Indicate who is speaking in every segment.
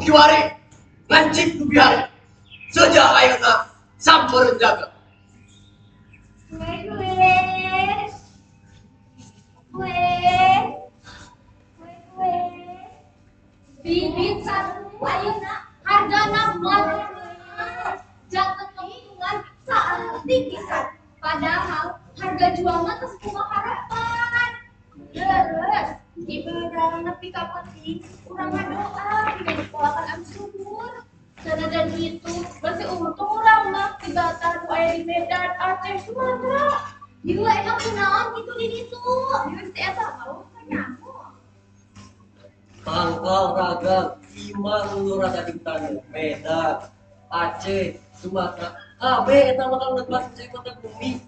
Speaker 1: Kiwari, lancip nubiari, sejak ayeuna sampeureun jaga.
Speaker 2: Kue, bibit satu ayeuna hargana mahal, jangan keuntungan saeutik pisan. Padahal harga jualna teh sakumaha harapan. Leres, ibarat nepi ka penting, urang ngadoa pikeun dipolakan anu subur. Sanajan kitu, masih untung urang mah tibatan nu aya di Medan, Aceh, Sumatera. Ieu emang kunaon kitu di ditu? Ieu teh eta mah kanyaho.
Speaker 1: Tangkal raga imah nu rada di Medan, Aceh, Sumatera. Kabeh eta mah kalau lepas cai kota bumi.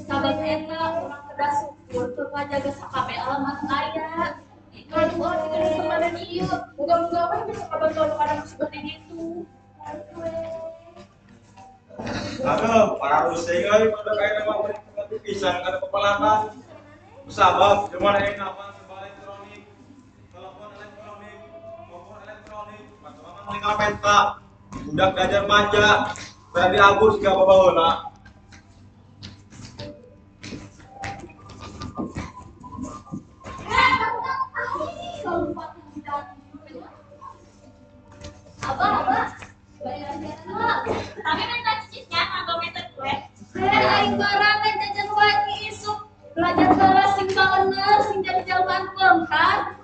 Speaker 2: Sabab eta urang kedah syukur keur ngajaga sakabeh alamat aya. Kalau orang kita kesempatan ieu, moga-moga we bisa kabantu anu kana musibah di ditu.
Speaker 3: Aduh, para rusing euy pada kaya mah beri pisan kana pepelakan. Sabab cuman aya nama serba elektronik, telepon elektronik, kompor elektronik, macam-macam meninggal peta. Budak gajar manja, berarti abur siga babaheula.
Speaker 2: Abah, bayar jalan. Tapi minta cicisnya atau minta kue. Aing barang teh jajan wae isuk. Belajar heula sing bener, sing jadi jelmaan benghar.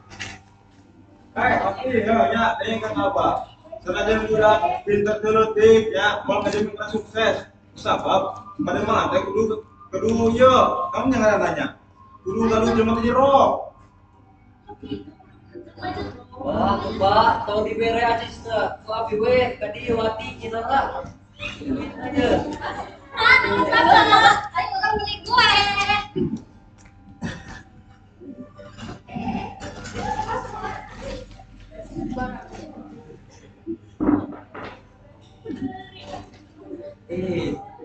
Speaker 3: Oke, ya, deui kan abah. Sanajan budak pinter leutik ya, moal ngajamin kana sukses. Sabab pada mah teh kudu kudu ieu, kamu jangan nanya. Kudu galuh jelema teh jero.
Speaker 1: Wah, Pak, tong dibere acisna. Ku abi we ka dieu wati cinara. Duit aja.
Speaker 2: Aduh, kakak, ayo orang beli gue.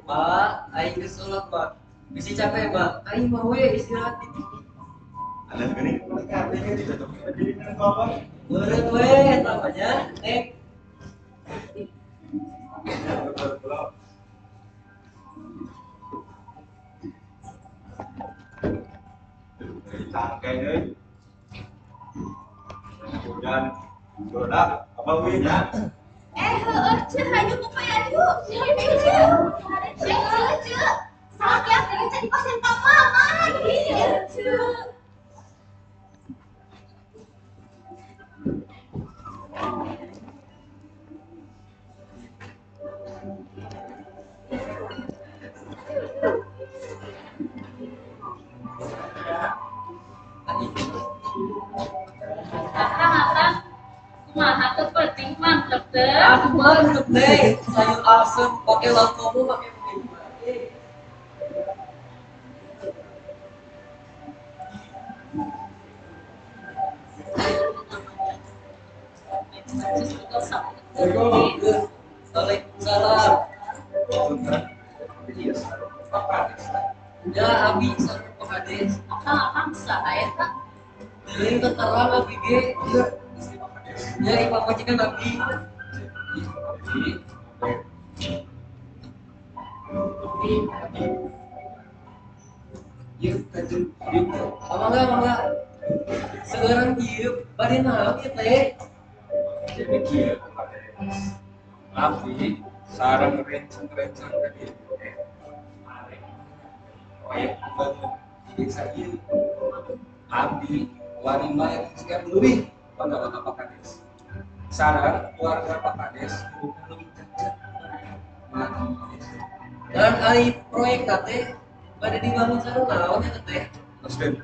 Speaker 1: Pak, aing geus sholat, Pak. Bisi capek, Pak. Aing mah we istirahat di dieu.
Speaker 3: Alah geuning mereka artinya dicocok jadi kan apa?
Speaker 1: Meureun we eta mah nya, Neng.
Speaker 3: Cangkeng euy. Hujan, godak, apa wih nya?
Speaker 2: Heueuh ceu hayu pokoknya yuk. Hayu ceu. Ceu ceu. Salaki abdi ge can dipasihan ka mama. Ceu.
Speaker 4: Akang, kumaha teu penting mantep teu.
Speaker 1: Aku mantep deh, sayur asem pakai lauk komo pakai begini. Waalaikumsalam. Ya, abi sama Pak Kades.
Speaker 4: Akang saha eta?
Speaker 1: Deui terang abi ge. Ya, ieu pamajikan abi.
Speaker 3: Ieu tajam ieu.
Speaker 1: Mangga mangga. Sekarang ieu bade naon ieu teh?
Speaker 3: Jadi kieu Pak Kades. Abdi sareng rencang-rencang ka dieu teh. Arek proyek bangun di desa ieu. Abdi wani mayar sekian leuwih pada Pak Kades. Sareng keluarga Pak Kades hidupna leuwih cecep. Mata Pak Kades.
Speaker 1: Dan ari proyek teh bade dibangun sareng naon eta teh?
Speaker 3: Teruskeun.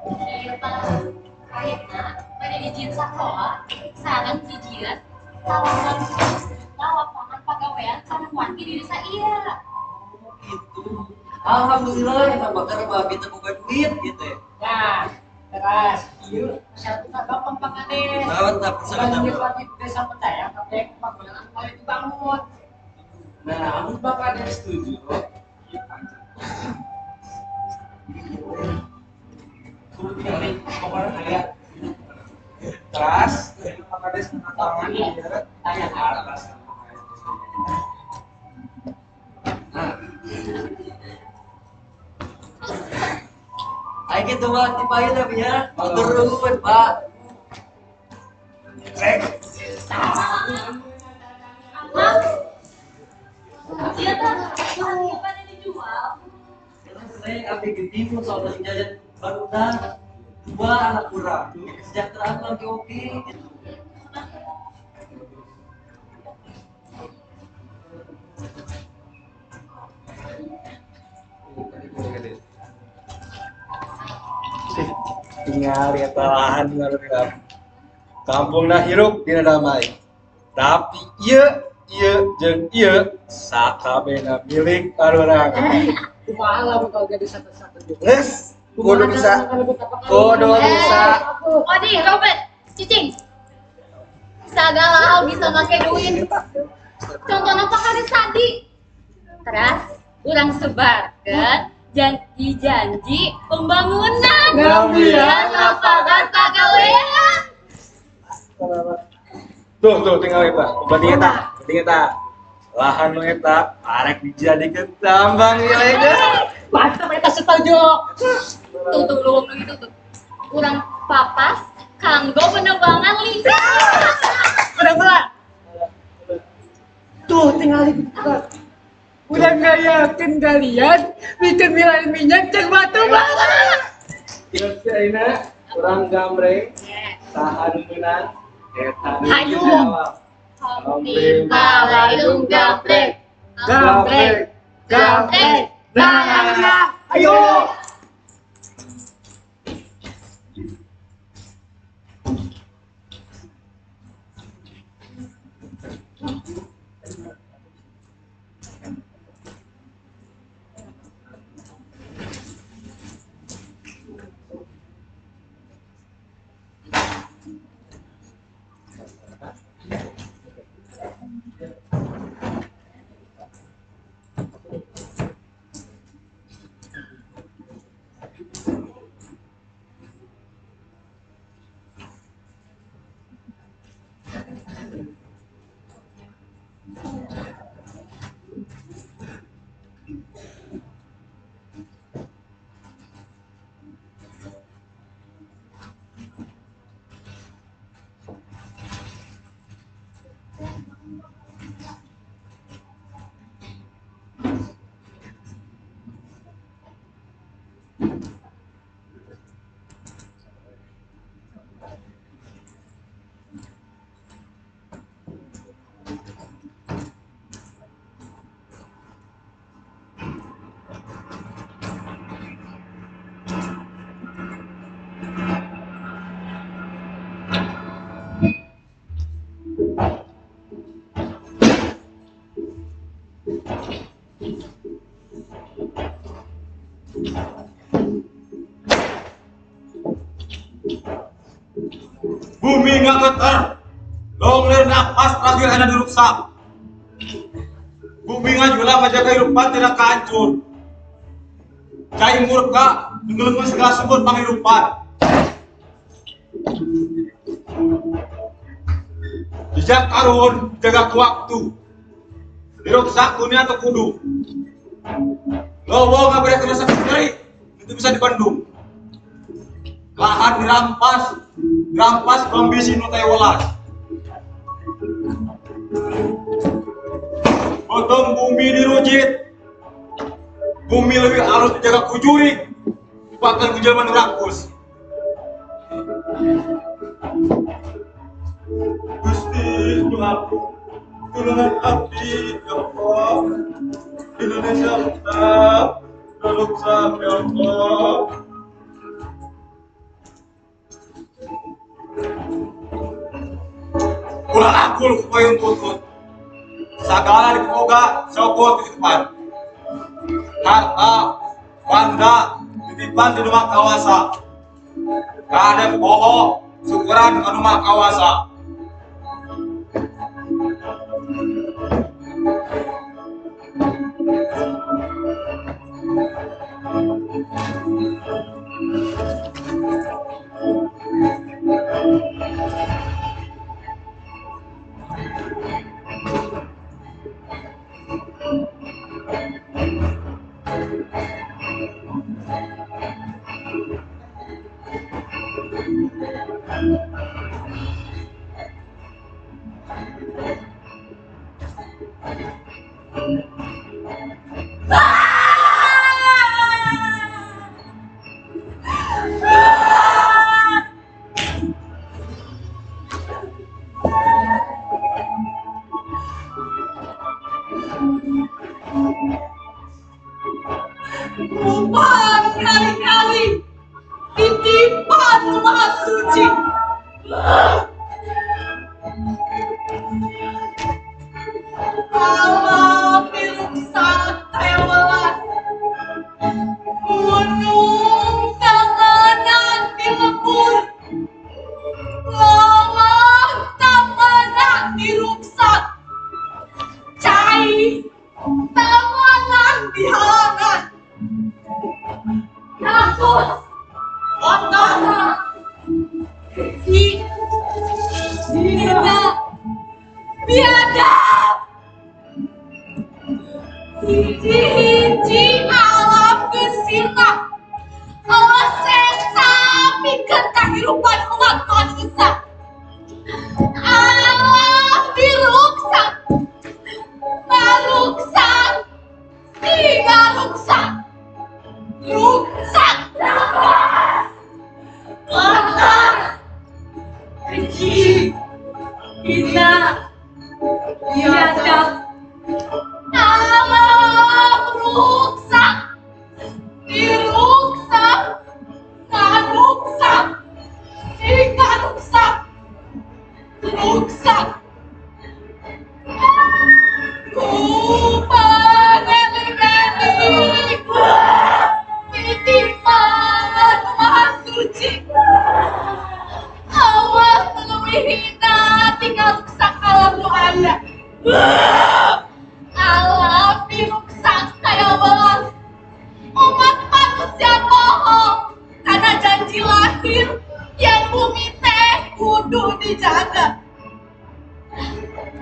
Speaker 4: Ieu tah proyekna bade dijieun sakola sareng dijieun kawasan khusus lapangan pagawean sareng wargi di desa ieu.
Speaker 1: Oh gitu. Alhamdulillah eta mah keur mah kita boga duit gitu ya.
Speaker 5: Nah, teras ieu satu bapak Pak Kades.
Speaker 1: Naon tah persyaratan?
Speaker 5: Legislatif desa percaya proyek pembangunan mulai dibangun.
Speaker 3: Nah, amun Pak Kades setuju, ieu ancam. Kudu tinggali pokoknya aya. Teras, Pak Kades tanda tangan ieu. Atas.
Speaker 1: Nah. Ayo gitu mah tipain abi ya. Matur nuwun, Pak.
Speaker 3: Cek.
Speaker 4: Akang, ieu tah lahan ieu bade dijual.
Speaker 1: Saya abdi gede mun soal jajan barudak dua anak kurang. Kesejahteraan lagi oke gitu.
Speaker 3: Tinggal eta lahan ngaruh kampungna hirup dina damai. Tapi ieu ieu jeung ieu sakabehna milik arurang.
Speaker 5: Kumaha lamun kalau jadi satu-satu juga.
Speaker 3: Geus, kudu bisa. Kudu bisa.
Speaker 2: Odi, Robert, cicing. Segala hal bisa make duit. Contohnya Pak Kades tadi.
Speaker 4: Teras urang sebarkeun janji-janji pembangunan.
Speaker 3: Ngambilan
Speaker 4: lapangan pagawean.
Speaker 3: Tuh tuh tinggal eta. Penting eta, penting eta. Lahan nu eta arek dijadikeun tambang ilegal.
Speaker 5: Mantap eta setuju.
Speaker 4: Tuh tuh luwung nu itu tuh. Urang papas kanggo penebangan liar.
Speaker 5: Udah pula. Tuh tinggal udah nggak yakin kalian bikin wilayah minyak cek batu bara.
Speaker 3: Terus ayeuna urang gambreng saha nu meunang eta nu
Speaker 5: Hayu.
Speaker 3: dijawab.
Speaker 4: Gambreng, gambreng,
Speaker 5: Gambreng, gambreng. Nah, ayo.
Speaker 3: Bumi ngageter, longlir napas terakhir ada diruksak. Bumi ngajula ngajaga kehidupan tidak kehancur. Cai murka menggelembung segala sumber penghidupan. Jejak karun jaga waktu. Diruksak dunia atau kudu. Lowo nggak boleh kena sakit nyeri, itu bisa dibendung. Lahan dirampas, dirampas ambisi nu tewelas. Botong bumi dirujit, bumi lebih halus dijaga kujurik, bahkan ku jelema nu rakus. Gusti nu agung, tulungan abdi ya Allah. Indonesia tetap ruksak ya Allah. Ulah akul kupayun tutut. Sagala dipoga sokot titipan. Harta, banda, titipan di rumah kawasa. Kadek boho, syukuran ke rumah kawasa.
Speaker 5: Umpan kali-kali titipan Maha Suci. Alam diruksak tewelas, gunung tanganan dilebur, lawang tamanang diruksak, cai tamanang dihalangan. Rakus, kotor, keji, hina, biadab. Hiji-hiji alam gesirna, Allah seksa pikeun kahirupan umat manusia. Alam diruksak, maruksak, singaruksak, ruksak, kotor, keji, hina, biadab. Alam ruksak, diruksak, ngaruksak, singaruksak, ruksak. Ku pangeling-eling titipan Maha Suci. Awas leuwih hina tinggal ruksak alam nu aya. Alam diruksak saya welas. Umat manusia bohong karena janji lahir yang bumi teh kudu dijaga.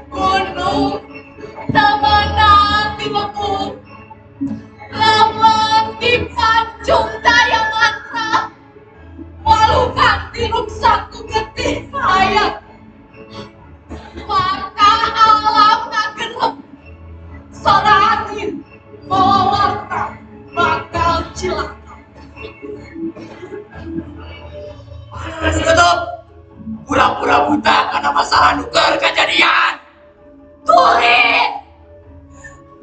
Speaker 5: Gunung tamanang dilebur, lawan dipancung daya mantra, walukan diruksak ku getih sayap. Maka
Speaker 6: Pura-pura buta karena masalah nuker kejadian.
Speaker 2: Kuri!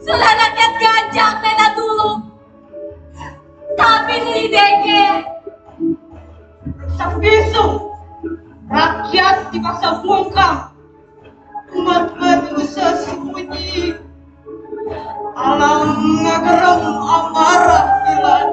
Speaker 2: Sudah rakyat gajah mena dulu. Tapi di denge.
Speaker 5: Rusak bisu. Rakyat dipaksa bungkam. Umat manusia sembunyi. Alam ngagerem amarah ilan.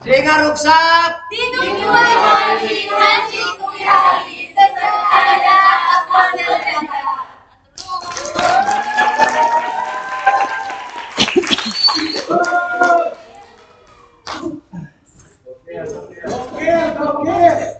Speaker 6: Singa ruksak.
Speaker 5: Oke.